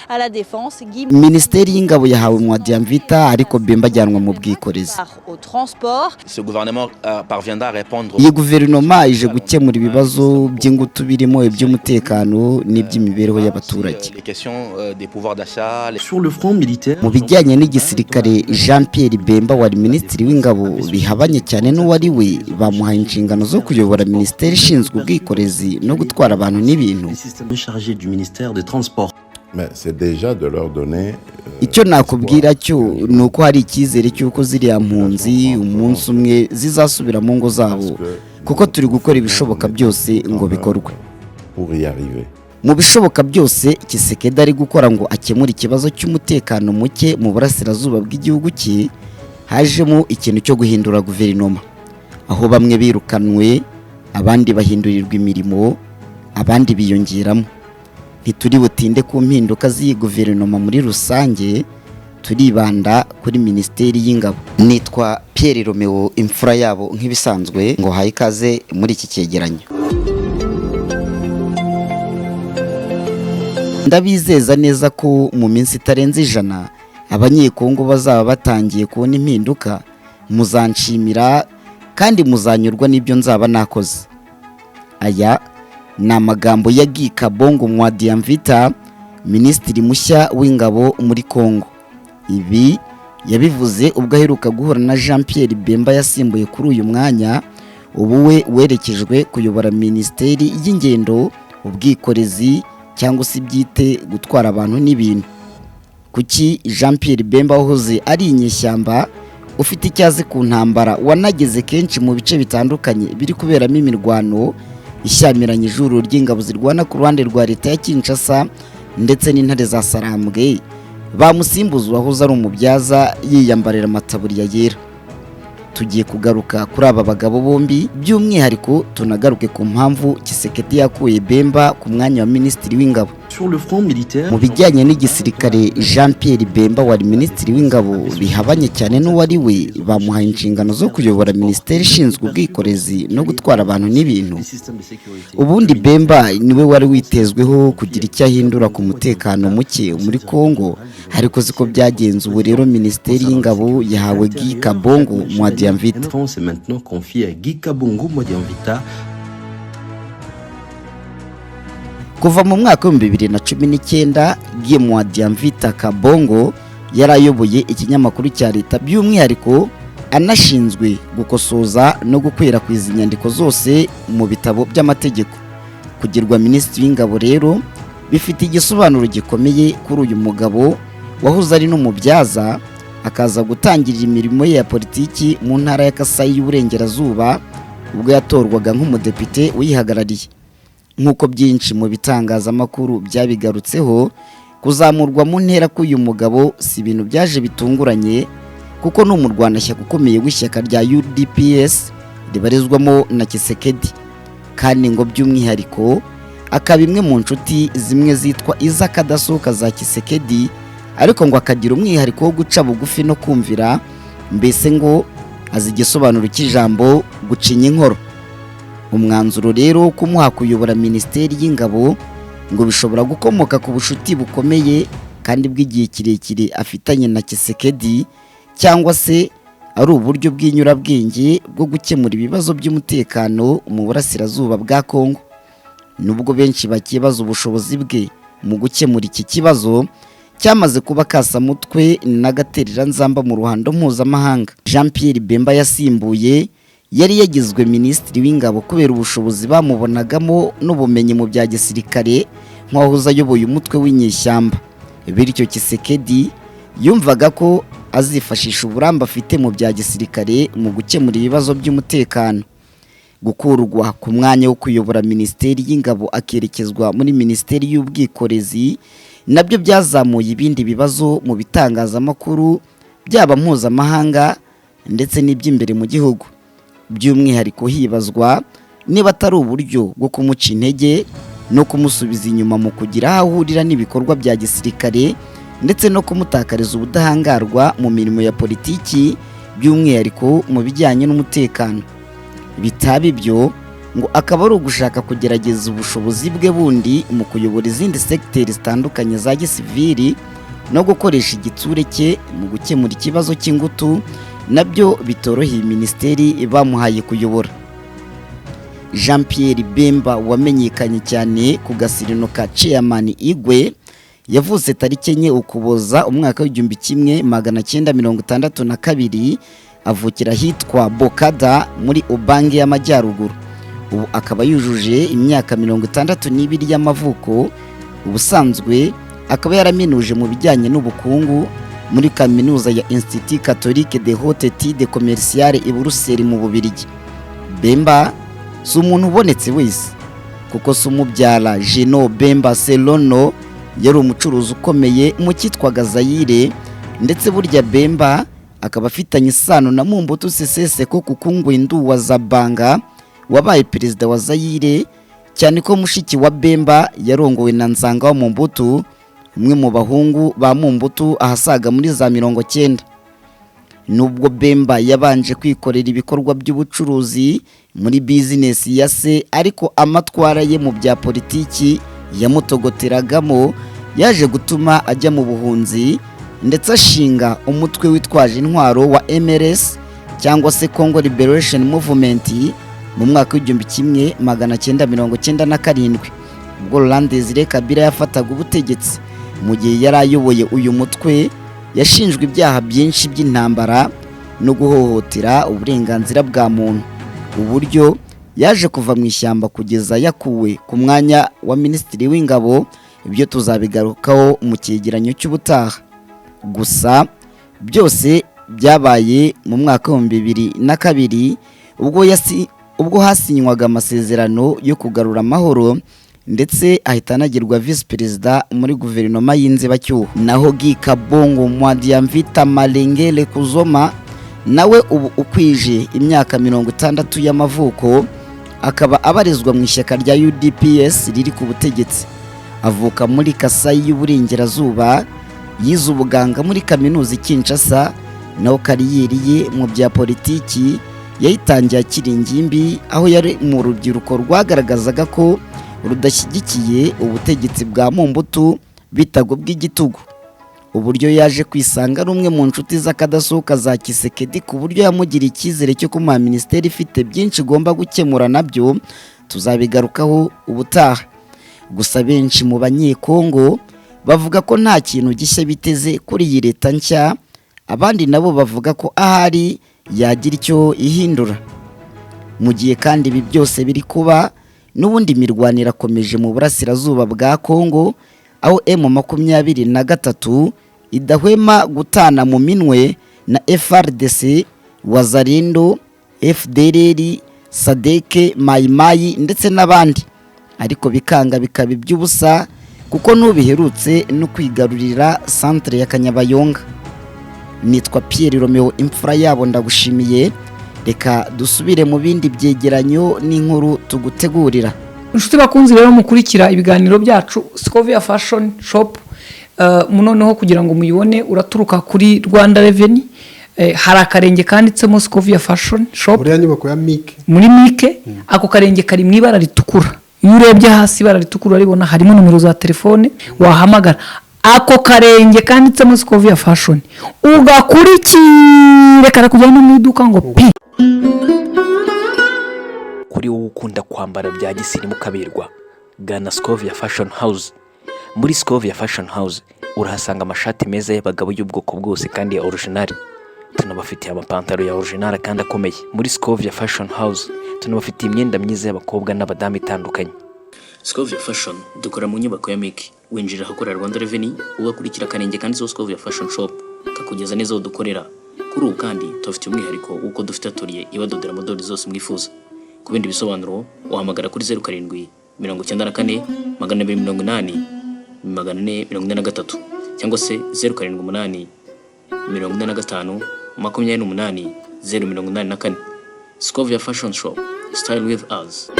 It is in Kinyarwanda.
À la Défense, Guy Minisiteri y'ingabo yahawe Mwadiamvita, ariko Bemba ajyanwa mu bwikorezi. Au transport. Ce gouvernement parviendra à répondre Iyi guverinoma ije gukemura ibibazo by'ingutu birimo iby'umutekano n'iby'imibereho y'abaturage. Les questions des pouvoirs d'achat, les Sur le front militaire, Mu bijyanye n'igisirikare, Jean Pierre Bemba wari minisitiri w'ingabo bihabanye cyane n'uwari we, bamuhaye inshingano zo kuyobora minisiteri ishinzwe ubwikorezi no gutwara abantu n'ibintu. Les systèmes chargés du ministère des Transports. Mais c'est déjà de leur donner Icyo nakubwira cyo ni uko hari icyizere cy'uko ziriya mpunzi umunsi umwe zizasubira mu ngo zabo, kuko turi gukora ibishoboka byose ngo bikorwe. Pour y arriver. Mu bishoboka byose Tshisekedi ari gukora ngo akemure ikibazo cy'umutekano muke mu burasirazuba bw'igihugu cye, hajemo ikintu cyo guhindura guverinoma, aho bamwe birukanwe, abandi bahindurirwa imirimo, abandi biyongeramo. Ntituri butinde ku mpinduka z'iyi guverinoma muri rusange, turibanda kuri minisiteri y'ingabo. Nitwa Pierre Romeo Imfura Yabo, nk'ibisanzwe ngo haye ikaze muri iki cyegeranyo. Ndabizeza neza ko mu minsi itarenze 100 Abanyekongo bazaba batangiye kubona impinduka. Muzanshimira kandi muzanyurwa n'ibyo nzaba nakoze. Aya ni amagambo ya Guy Kabongo Mwadiamvita, minisitiri mushya w'ingabo muri Kongo. Ibi yabivuze ubwo aheruka guhura na Jean Pierre Bemba yasimbuye kuri uyu mwanya, ubu we werekejwe kuyobora minisiteri y'ingendo, ubwikorezi cyangwa se ibyite gutwara abantu n'ibintu. Kuki Jean Pierre Bemba wahoze ari inyeshyamba, ufite icyo azi ku ntambara, wanageze kenshi mu bice bitandukanye biri kuberamo imirwano ishyamiranye ijuru ry'ingabo zirwana ku ruhande rwa leta ya Kinshasa ndetse n'intare za Sarambwe, bamusimbuza uwahoze ari umubyaza yiyambarira amataburiya yera? Tugiye kugaruka kuri aba bagabo bombi, by'umwihariko tunagaruke ku mpamvu Tshisekedi yakuye Bemba ku mwanya wa minisitiri w'ingabo. Sur le front militaire, Mu bijyanye n'igisirikare, Jean Pierre Bemba wari minisitiri w'ingabo bihabanye cyane n'uwari we, bamuhaye inshingano zo kuyobora minisiteri ishinzwe ubwikorezi no gutwara abantu n'ibintu. Les systèmes de sécurité. Ubundi Bemba niwe wari witezweho kugira icyo ahindura ku mutekano muke muri Kongo, ariko siko byagenze. Ubu rero minisiteri y'ingabo yahawe Guy Kabongo Mwadiamvita. Défense est maintenant confiée à Guy Kabongo Mwadiamvita. Kuva mu mwaka wa 2019, Guy Mwadiamvita Kabongo yari ayoboye ikinyamakuru cya leta, by'umwihariko anashinzwe gukosoza no gukwirakwiza inyandiko zose mu bitabo by'amategeko. Kugirwa minisitiri w'ingabo rero bifite igisobanuro gikomeye kuri uyu mugabo wahoze ari n'umubyaza, akaza gutangirira imirimo ye ya politiki mu ntara ya Kasayi y'Uburengerazuba ubwo yatorwaga nk'umudepite uyihagarariye. Nk'uko byinshi mu bitangazamakuru byabigarutseho, kuzamurwa mu ntera k'uyu mugabo si ibintu byaje bitunguranye, kuko ni umurwanashyaka ukomeye w'ishyaka rya UDPS ribarizwamo na Tshisekedi, kandi ngo by'umwihariko akaba imwe mu nshuti zimwe zitwa iz'akadasohoka za Tshisekedi, ariko ngo akagira umwihariko wo guca bugufi no kumvira, mbese ngo azi igisobanuro cy'ijambo gucinya inkoro. Umwanzuro rero wo kumuha kuyobora minisiteri y'ingabo ngo bishobora gukomoka ku bucuti bukomeye kandi bw'igihe kirekire afitanye na Tshisekedi, cyangwa se ari uburyo bw'inyurabwenge bwo gukemura ibibazo by'umutekano mu burasirazuba bwa Kongo. Nubwo benshi bakibaza ubushobozi bwe mu gukemura iki kibazo cyamaze kuba kasamutwe n'agatereranzamba mu ruhando mpuzamahanga, Jean Pierre Bemba yasimbuye yari yagizwe minisitiri w'ingabo kubera ubushobozi bamubonagamo n'ubumenyi mu bya gisirikare nk'uwahoze ayoboye umutwe w'inyeshyamba. Bityo Tshisekedi yumvaga ko azifashisha uburambe afite mu bya gisirikare mu gukemura ibibazo by'umutekano. Gukurwa ku mwanya wo kuyobora minisiteri y'ingabo akerekezwa muri minisiteri y'ubwikorezi nabyo byazamuye ibindi bibazo mu bitangazamakuru byaba mpuzamahanga ndetse n'iby'imbere mu gihugu, by'umwihariko hibazwa niba atari uburyo bwo kumuca intege no kumusubiza inyuma mu kugira aho ahurira n'ibikorwa bya gisirikare, ndetse no kumutakariza ubudahangarwa mu mirimo ya politiki, by'umwihariko mu bijyanye n'umutekano. Bitaba ibyo Ngo akaba ari ugushaka kugerageza ubushobozi bwe bundi mu kuyobora izindi segiteri zitandukanye za gisivili no gukoresha igitsure cye mu gukemura ikibazo cy'ingutu, nabyo bitoroheye minisiteri bamuhaye kuyobora. Jean Pierre Bemba, wamenyekanye cyane ku gasirino ka Chairman Igwe, yavutse tariki 4 Ukuboza umwaka w'1962, avukira ahitwa Bokada muri Ubangi y'Amajyaruguru. Ubu akaba yujuje imyaka 62 y'amavuko. Ubusanzwe akaba yaraminuje mu bijyanye n'ubukungu muri kaminuza ya Institut Catholique de Haute Études Commerciales i Buruseli mu Bubiligi. Bemba si umuntu ubonetse wese, kuko se umubyara, Jeno Bemba Selono, yari umucuruzi ukomeye mu cyitwaga Zayire. Ndetse burya Bemba akaba afitanye isano na Mobutu Sese Seko Kuku wa Zabanga, wabaye perezida wa Zayire, cyane ko mushiki wa Bemba yarongowe na Nzanga wa Mobutu, umwe mu bahungu ba Mobutu, ahasaga muri za 90. Nubwo Bemba yabanje kwikorera ibikorwa by'ubucuruzi muri bizinesi ya se, ariko amatwara ye mu bya politiki yamutogoteragamo yaje gutuma ajya mu buhunzi, ndetse ashinga umutwe witwaje intwaro wa MRS cyangwa se Congo Liberation Movement mu mwaka w'1997, ubwo Laurent Desire Kabila yafataga ubutegetsi. Mu gihe yari ayoboye uyu mutwe, yashinjwe ibyaha byinshi by'intambara no guhohotera uburenganzira bwa muntu. Uburyo yaje kuva mu ishyamba kugeza yakuwe ku mwanya wa minisitiri w'ingabo, ibyo tuzabigarukaho mu cyegeranyo cy'ubutaha. Gusa byose byabaye mu mwaka w'2002, ubwo hasinywaga amasezerano yo kugarura amahoro, ndetse ahita anagirwa visi perezida muri guverinoma y'inzibacyuho. Naho Guy Kabongo Mwadiamvita Malengele Kuzoma, nawe ubu ukwije imyaka 60 y'amavuko, akaba abarizwa mu ishyaka rya UDPS riri ku butegetsi. Avuka muri Kasayi y'Uburengerazuba, yize ubuganga muri kaminuza i Kinshasa. Naho kariyeri ye mu bya politiki yayitangiye akiri ingimbi, aho yari mu rubyiruko rwagaragazaga ko rudashyigikiye ubutegetsi bwa Mobutu bitaga bw'igitugu. Uburyo yaje kwisanga ari umwe mu nshuti z'akadasohoka za Tshisekedi, ku buryo yamugiriye icyizere cyo kumuha minisiteri ifite byinshi igomba gukemura, nabyo tuzabigarukaho ubutaha. Gusa benshi mu Banyekongo bavuga ko nta kintu gishya biteze kuri iyi leta nshya, abandi nabo bavuga ko ahari yagira icyo ihindura. Mu gihe kandi ibi byose biri kuba, n'ubundi imirwano irakomeje mu burasirazuba bwa Kongo, aho M23 idahwema gutana mu minwe na FARDC, Wazalendo, FDLR, SADC, Mayimayi ndetse n'abandi, ariko bikanga bikaba iby'ubusa, kuko n'ubiherutse no kwigarurira centre ya Kanyabayonga. Nitwa Pierre Romeo Imfura yabo, ndagushimiye. Reka dusubire mu bindi byegeranyo n'inkuru tugutegurira. Inshuti bakunzi rero mukurikira ibiganiro byacu, Scovia Fashion Shop, noneho kugira ngo muyibone, uraturuka kuri Rwanda Revenue, hari akarenge kanditsemo Scovia Fashion Shop. Muri ya nyubako ya Mike. Muri Mike. Ako karenge kari mu ibara ritukura. Iyo urebye hasi, ibara ritukura uraribona, harimo nomero za telefone wahamagara. Ako karenge kanditsemo Scovia Fashion ugakurikire, karakujyana mu iduka ngo pi. Kuri wowe ukunda kwambara bya gisirimu ukaberwa, gana Scovia Fashion House. Muri Scovia Fashion House urahasanga amashati meza y'abagabo y'ubwoko bwose kandi ya original. Tunabafitiye amapantaro ya original kandi akomeye. Muri Scovia Fashion House tunabafitiye imyenda myiza y'abakobwa n'abadamu itandukanye. Scovia Fashion dukora mu nyubako ya Miki. Winjira ahakorera Rwanda Revenue, ugakurikira akarenge kanditseho Scovia Fashion Shop, kakugeza neza aho dukorera. Kuri ubu kandi tubafitiye umwihariko w'uko dufite atelier ibadodera modeli zose mwifuza. Ku bindi bisobanuro wahamagara kuri 0794 280 443 cyangwa se 078 45 28 084. Scovia Fashion Shop, style with us.